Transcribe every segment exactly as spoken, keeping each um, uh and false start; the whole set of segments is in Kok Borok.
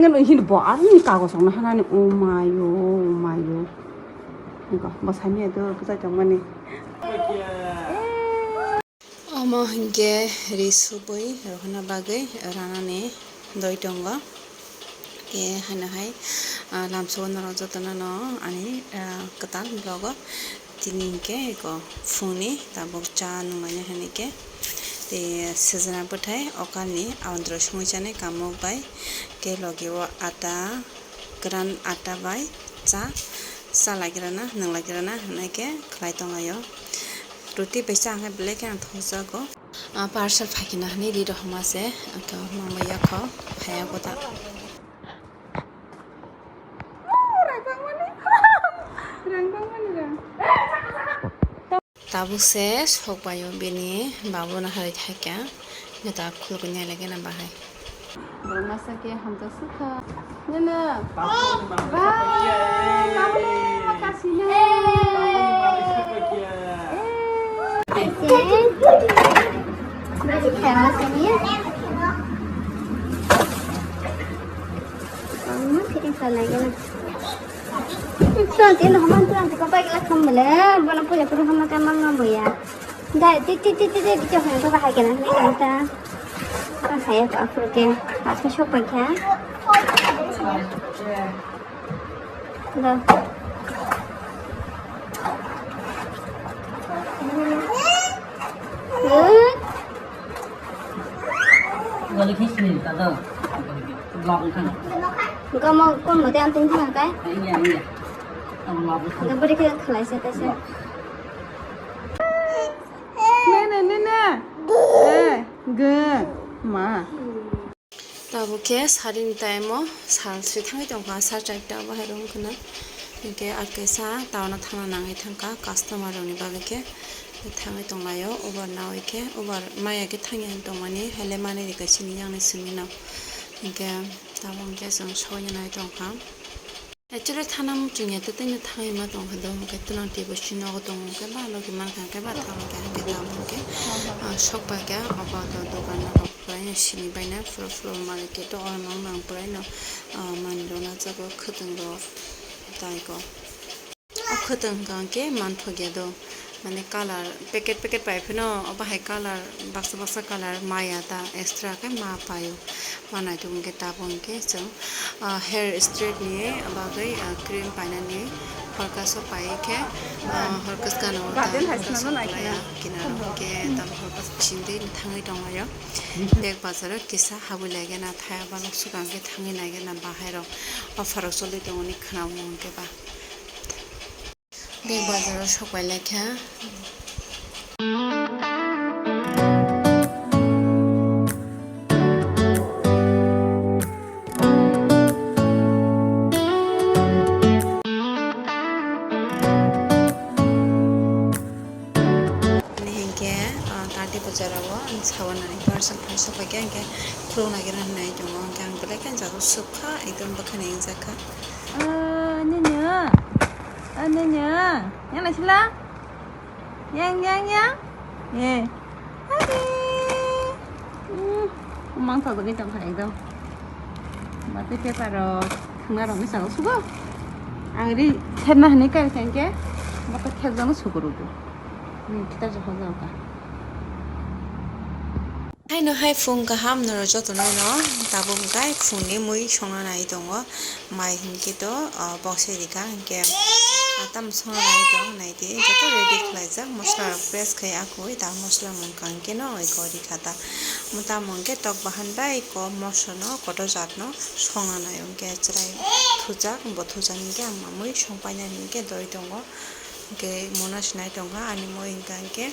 Nang hini bo ani kagos rok no hanani, o mayo, o mayo. Niko, bo sami ado bwsai tongmani. Omo hinkhe ri subui rohorna bagwi ranani doi tongo. Khe haino hai, ah, lamsao norok jotono no ani, ah, kwtal vlog o. Tini hinkhe eko phungni tabuk cha nunglaina hinkhe tei sejna bwthai okalni aondro songwi chanai kamok bai tei logi o ata kwran ata bai cha chalaikrana nunglaikirana hinwi khe khlai tonglaio. Roti bai cha hinkhe belai kheno thokjago. Ah, parcel phaikhe nahani ri rohorma se, aka mama yakho phaiya gota. Tabuk se sok bai o bini babu no hai thaika, neta khulukwi nai lagi na bahai. Borok masa khe hamjak sukha. Nene. Ba, ba, ba, kasine. Ang mah fitting salai gana. Tuan tin homa tuan tiko pai gila kham bele, bono puja pura homa kama ma moya. Dai ti ti ti ti ti ti homa to bahai gana ni kanta. Bahai ko afro ke, apa sok pai kya? Da. Goli khe sini ta do. Vlog wngkha no. Gamo kon mate ang tong thang kai. Iya, iya. Ang vlog wngkha. Ga bari khe khlai se ta se. Ne, ne, ne, ne. Eh, ge, ma. Tabuk khe sarini time o sal swi thangwi tongkha, sal charta o bahai rw wngkha na. Hinkhe ar kaisa town o thangna nangwi thangkha customer rokni bagwi khe thangwi tonglaio. Ubar nawi khe ubar maya khe thangya hinwi tongmani, haile manwi rwkha chini yang ni simi no. Hinkhe tabuk hinkhe chwng sogwi nai tongkha. Actually, thana muchungya tei tei no thangwi ma tongkha do, hwnkhe twlang twi bo si nogo tongo, hwnkhe ba logi mankha, hwnkhe ba thang khe, hwnkhe tamo hwnkhe, ah, sok bai khe, obo do dogan no rok puraino sini baina, phuru phuru market o, oro nang nang puraino, ah, manwi rok nachago, khwtwng rok, tai ko. O khwtwng hwnkha hwnkhe manthokya do. Mane colour packet packet pai phano obo hai colour baksa baksa colour maya ta extra khe ma paio. Ma naithok hwnkhe tabuk hwnkhe chwng, ah, hair straight ni bagwi, ah, cream painani horkaso pai khe, ah, horkas gana o ta horkaso kwlaiya kinaro hwnkhe tam horkas bisingtwi thangwi tonglaio. Bag bazaro kisa habwi laigena thaya balok swkang khe thangwi naigena bahairok offer rok choli tongoni khwnao hwnkhe ba. Bag bazaro sok pai laikha. Ani hinkhe, ah, tati bwchara o ang sawan nani parcel phai sok pai khe, hinkhe khuluk nai gana hinwi tongo, hinkhe ang belai khe jagao sukha, ekdom bwkhani wngjak kha. Ah, nini. Ah, nini. Yang lai sila. Yang, yang, yang. Eh. Hai. Hmm. Mang thok ni tong khai ekdom. Mate paper rok, thwngna rok ni saka sugo. Ang ri therna hinwi kai kha hinkhe. Mate ther jano sugo rugo. Hmm, kita jaha jaha. Haino hai phung kaham norok jotono no tabuk hwnkhe phungni mui songna nai tongo. Mai hinkhe to, ah, bokse rikha hinkhe atam songna nai tong naidi joto ready khlaijak mosola rok press khai akui da mosola mung kangkhe no oi gori kha da. Mota mung khe tok bahan bai ko moso no kotor jat no songna nai hinkhe chwrai thujak bo thujak hinkhe ang mamui songpainani hinkhe doi tongo hinkhe mona sinai tongkha ani mui hinkha hinkhe.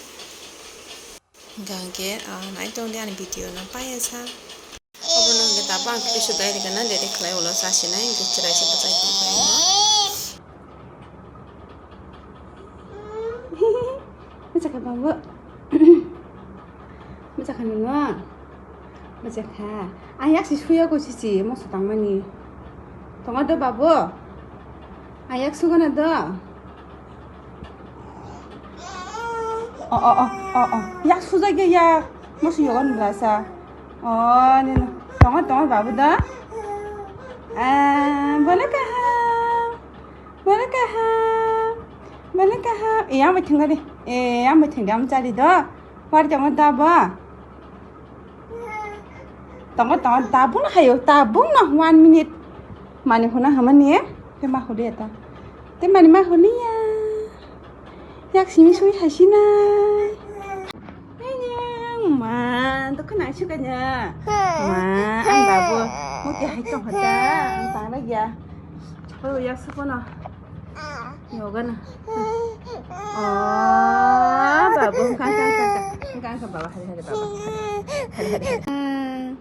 Hingkha hingke, ah, nai tong di ani video no paiya sa. Obo no hingke tabuk ang kisa dai rikana dede khlai ulo sa sinai hingke chwrai se bwchai tong kha imo. Bwchakha bambo. Bwchakha nino. Bwchakha. Ang yak si suya ko sisi moso tangmani. Tongo do babo. Ang yak sugana do. O, o, o, o, o. Yak sujak ya, yak. Moso yogo ni blasa. O, nino. Tongo, tongo, babu da. Ah, bono kaham. Bono kaham. Bono kaham. Eh, ang bai thwng di. Eh, ang bai thwng di, ang chari do. War tongo da bo. Tongo, tongo, tabung no hayo, tabung no one minute. Mani huna hamani, te ma huli eta. Te mani ma huli ya. Yak simi sui hasinai. Nanyang, ma, to kana sukanya. Ma, ang babu. Muti hai tong hata, ang tang lagi ya. Oh, yak sukono. Yoga na. Oh, babu, hengkang, hengkang, hengkang, hengkang, hengkang, baba, hari, hari, baba, hari, hari, hari, hari.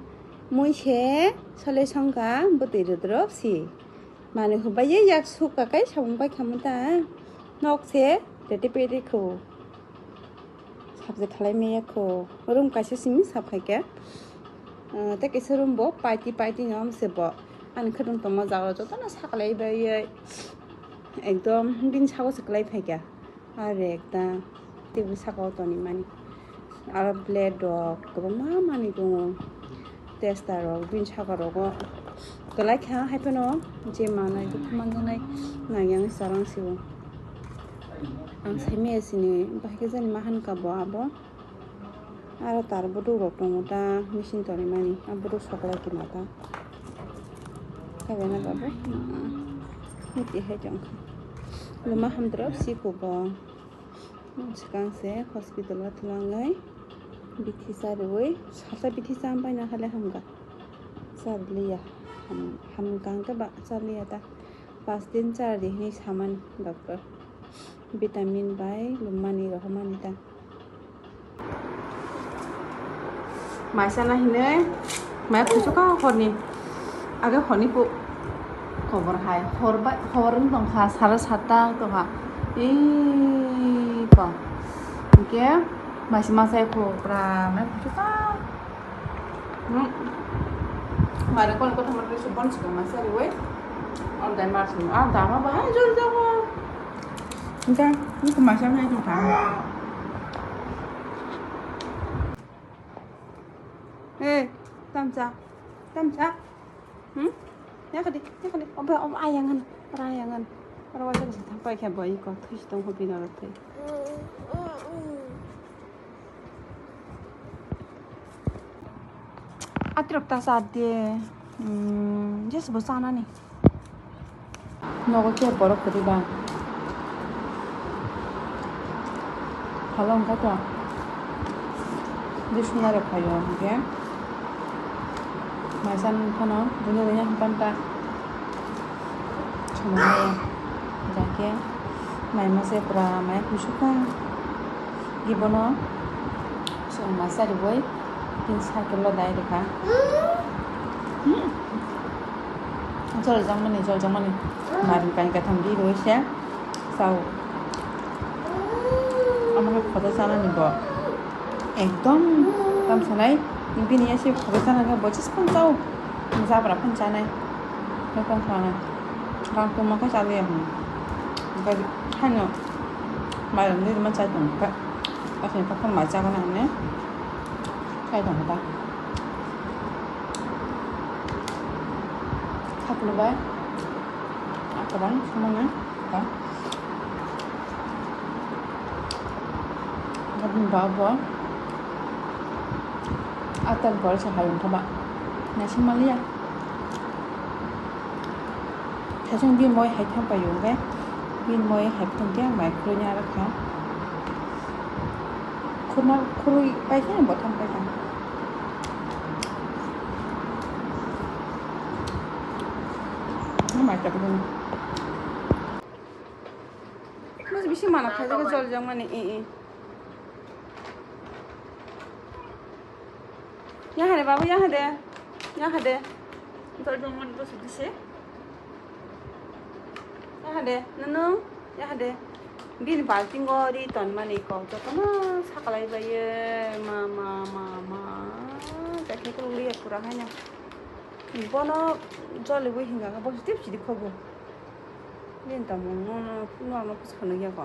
Mui se sole songkha bwtwi rwdrop si. Mani hubai ye yak sukha kai samung bai khamu ta. Nok se tete pete khu. Sabje khalai maya khu. Room kaisa simi sap khai khe. Ah, tei kaisa room bo paiti paiti no se bo. Ani khwtwng tongma jaga jotono saklai bai ye. Ekdom bini sabo se kwlai phaikha. Aro ekta table saka o tonwi mani. Aro blade rok kwbangma manwi tongo. Tester rok bini saka rogo kwlai kha hai phano je manai dukhu manjaknai nang yang charang se o. Ang sai maya sini bahai khe jani ma hanka bo abo. Aro tar bwduk rok tongo ta, machine tonwi mani, a bwduk soklai khe ma ta. Kaibai na babu, muti hai tong kha. Luma hamdrop si kubo. Swkang se hospital o twlangwi bithi cha rwui, salsa bithi cha bai na hale hamkha. Cha rwliya, ham, hamkha hwnkhe ba cha rwliya ta. Pas din cha rwdi hinwi samani doctor. Vitamin bai lummani rohormani ta. Maisa na hinwi mai khusu ka horni. Age horni pu kobor hai. Hor bai, hor wng tong kha, sara satta wng tong kha. Ii ko. Hingke maisa masa ko pra mai khusu ka. Hmm. Mare kon ko thamar khusu bon sikon maisa riwe. On dai mas ni. Ah, dama bahai jor jago. Hingke, hingke maisa mai tong kha. Hey, tamsa, tamsa. Hmm? Yakadi, yakadi. Oba, oba, ayangan, ora ayangan. Ora wajar sa thampai khe boy ko, thui tong hobi na rok thui. Atirok ta sa de. Hmm, jes bo sana ni. Nogo khe borok kwrwi ba? Halo wngkha to. Bising narwk phaio hwnkhe. Maisa nwng phano buino rwya hwnkhe ta. Chwng maya. Hwnkhe mai masa pura mai kusu kha. Ibono chwng masa riwi. Tin cycle lo dai rwkha. Hmm. Jol jangmani, jol jangmani. Mari kain katham di roi se. Sao. Amo khe khoto chanani bo. Ekdom tam sanai. Bini ya se khoto chanai bo jis phan sao. Jabra phan chanai. Nokong sanai. Rang tongma khe chaliya hwn. Hano. Mairum di ma chai tong kha. Asini kaphang mai chagana hwnwi khai tong kha ta. Khaklu bai. Akwbang sumana ta. Aboni ba bo. Atal bor sa hai wngkha ba. Naising maliya. Khaisong bini moi hai tham paio hwnkhe, bini moi hai phunukhe ang mai khurui ni aro kha. Khurna, khurui paikhe ang bo tham paikha. Ang mai khurui. Bisi mana khaijak jol jang mani, e, e. Yang hade babu, yang hade. Yang hade. Jol jang mani bwswk dise. Yang hade, nunu, yang hade. Bini baltingo ri ton mani kok jotono sakalai baye, ma, ma, ma, ma. Jakhe kulu liya pura haino. Bono joli bui hinga bo tip sidi khobo. Bini tamo no, no, no, no, kusa khano ya ko.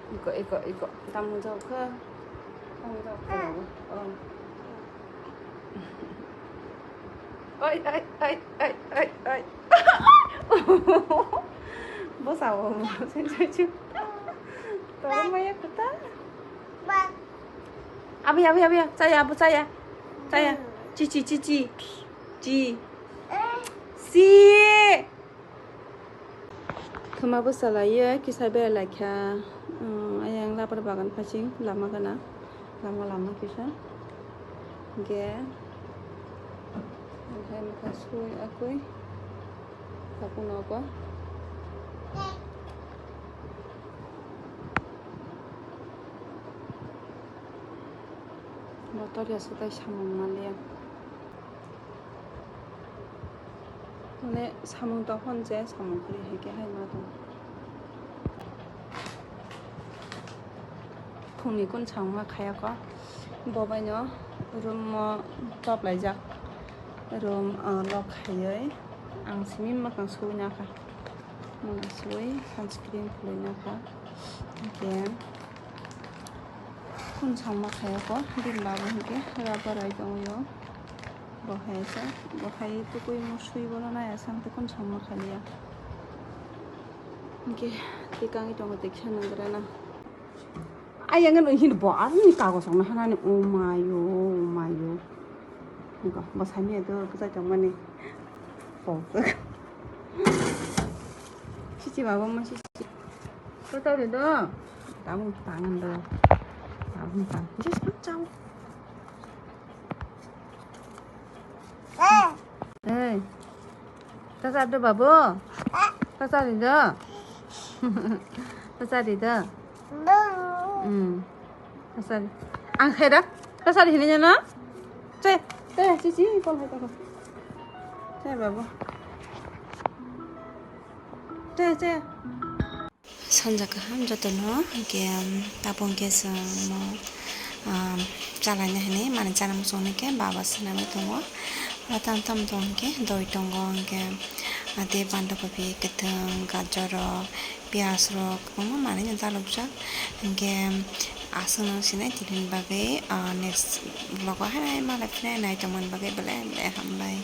Iko, iko, iko. Tamo jao kha. Tamo jao kha. Oh. Oi, oi, oi, oi, oi, oi. Bosao, sen sen sen. Toro maya kuta. Abi, abi, abi, chaya, abo chaya. Chaya. Chichi, chichi. Chi. Si. Thuma bwsa laiwi kisa berai laikha, um, ayang labar bagan phasing lama gana, lama lama kisa. Ge, hai mokha sui akui, taku nogo. Motor ya sutai samung maliya. Mane samung tong hwn je samung kwrwi hai khe hai ma tong. Phungni kun samung ma khaya kho. Bo bai no room o chop laijak. Room o lock khaiwi ang simi mwkhang suina kha. Mwkhang suwi sunscreen khwlai na kha. Hwnkhe kun samung ma khaya kho. Bini baba hwnkhe rubber rai tongwi o. Bo hai sa, bo hai tukui musui bono naya sang tei kun samung ma khaliya. Hwnkhe tei kangwi tongo tei kisa nang gra na. Ayang no hin bo aroni kagos ang hanani o mayo, o mayo. Niko bo sami do bwsai tong mani. Bo. Chichi baba mo chichi. Ko tau do. Tabung tangan do. Tabung tang. Just put down. Hey. Tasa do babu. Tasa ri do. Tasa ri do. Hmm. Tasa ri. Ang khe da. Tasa ri hini na. Che. Che, che, che, pon hai to. Che babu. Che, che. Sanja kaham jotono, hwnkhe, um, tabuk hwnkhe chwng mo, um, chalaina hinwi manwi chana muchung hwnkhe baba swnamwi tongo. Oro tamo tamo tongo hwnkhe doi tongo, hwnkhe, ah, tei banda kopi kwthwng, gajor rok, piyaj rok kwbangma manwi no dalokjak. Hwnkhe, um, aswk nang sinai tini bagwi, ah, next vlog o haino ma lai phai nai tongmani bagwi belai belai hambai.